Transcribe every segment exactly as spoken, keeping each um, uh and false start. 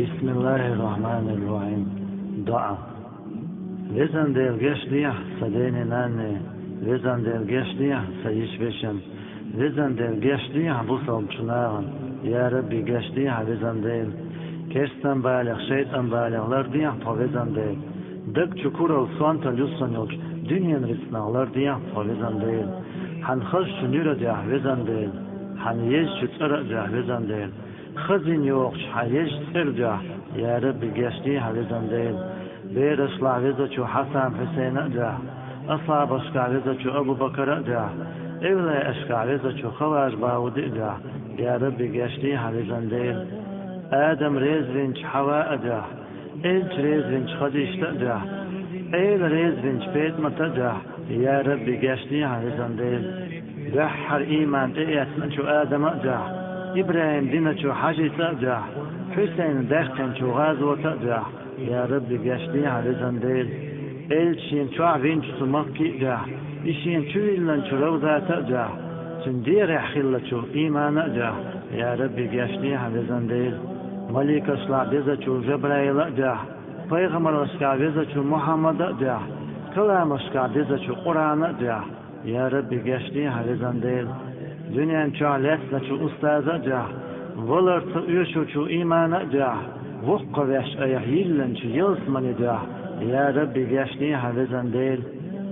بسم الله الرحمن الرحيم. ДоӀа. Везан Дела, гешт дехьа са дене-нанне, Везан Дела, гешт дехьа са йиша-вешин, Везан Дела, гешт дехьа бусалба нахана, я Рабби, гешт дехьа, Везан Дела. Керстан балех, шайтӀан балех лардехьа тхо, Везан Дела. Даг чу курал, сонтал юссун йолчу дуьненан рицкъанах лардехьа тхо, Везан Дела. Хьан хазачу нуьра дуьхьа, Везан Дела. Хьан езачу цӀара дуьхьа, Везан Дела. Хазина йогӀучу хьан езачу цӀера дуьхьа, я Рабби, гешт дехьа, Везан Дела. Берашлахь везачу Хьасан-Хьусайна а дуьхьа, асхьабашкахь везачу Абу-Бакара а дуьхьа, эвлаяашкахь везачу Хаважа-Бауда а дуьхьа, я Рабби, гешт дехьа, Везан Дела. Адам резвинчу Хьава а дуьхьа, элча резвинчу Хадижата а дуьхьа, Эла резвинчу ПетӀамата а дуьхьа, я Рабби, гешт дехьа, Везан Дела. Дуьххьара ийман тӀеэцначу Адама а дуьхьа, ИбрахӀим диначу Хьажица а дуьхьа, Хьусайна даьккхинчу гӀазота а дуьхьа, я Рабби, гешт дехьа, Везан Дела. Элча шена чохь винчу цу Макки а дуьхьа, и шена чувиллинчу Равзата а дуьхьа, цуьнан дегӀехь хиллачу иймана а дуьхьа, я Рабби, гешт дехьа, Везан Дела. Маликашлахь дезачу Жабраила а дуьхьа, пайхамарашкахь везачу Мухьаммада а дуьхьа, каламашкахь дезачу Къуръана а дуьхьа, я Рабби, гешт дехьа, Везан Дела. Дуьнен чохь лецначу устаза а дуьхьа, валарца оьшучу иймана а дуьхьа, воккхавеш айхьа йиллинчу ялсамане дуьхьа, я Рабби, гешт дехьа, Везан Дела.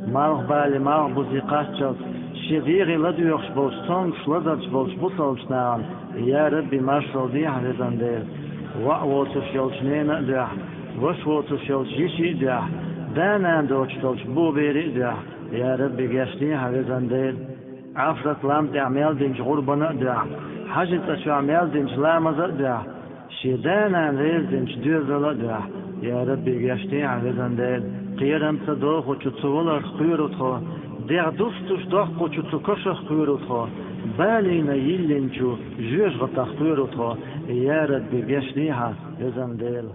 Малхбале, малхбузе кхаччалц, шен дегӀе ладоьгӀуш болчу цомгуш лазарчу болчу бусалбачу нахана, я Рабби, маршалла дехьа, Везан Дела. ВоӀ воцуш йолчу нена а дуьхьа, ваша воцуш йолчу йиши а дуьхьа, да-нана доцуш долчу бобери а дуьхьа, я Рабби, гешт дехьа, Везан Дела. Ӏафрат лам тӀехь мел динчу гӀурбана а дуьхьа, Хьажи цӀа чохь мел динчу ламаза а дуьхьа, шен да-нана реза динчу доьзала а дуьхьа, я Рабби, гешт дехьа, Везан Дела. Кхерам ца дохучу цу валарх кхоьру тхо, дегӀ дустуш доккхучу цу кашах кхоьру тхо, балийна йиллинчу жоьжахатах кхоьру тхо, я Рабби, гешт дехьа, Везан Дела.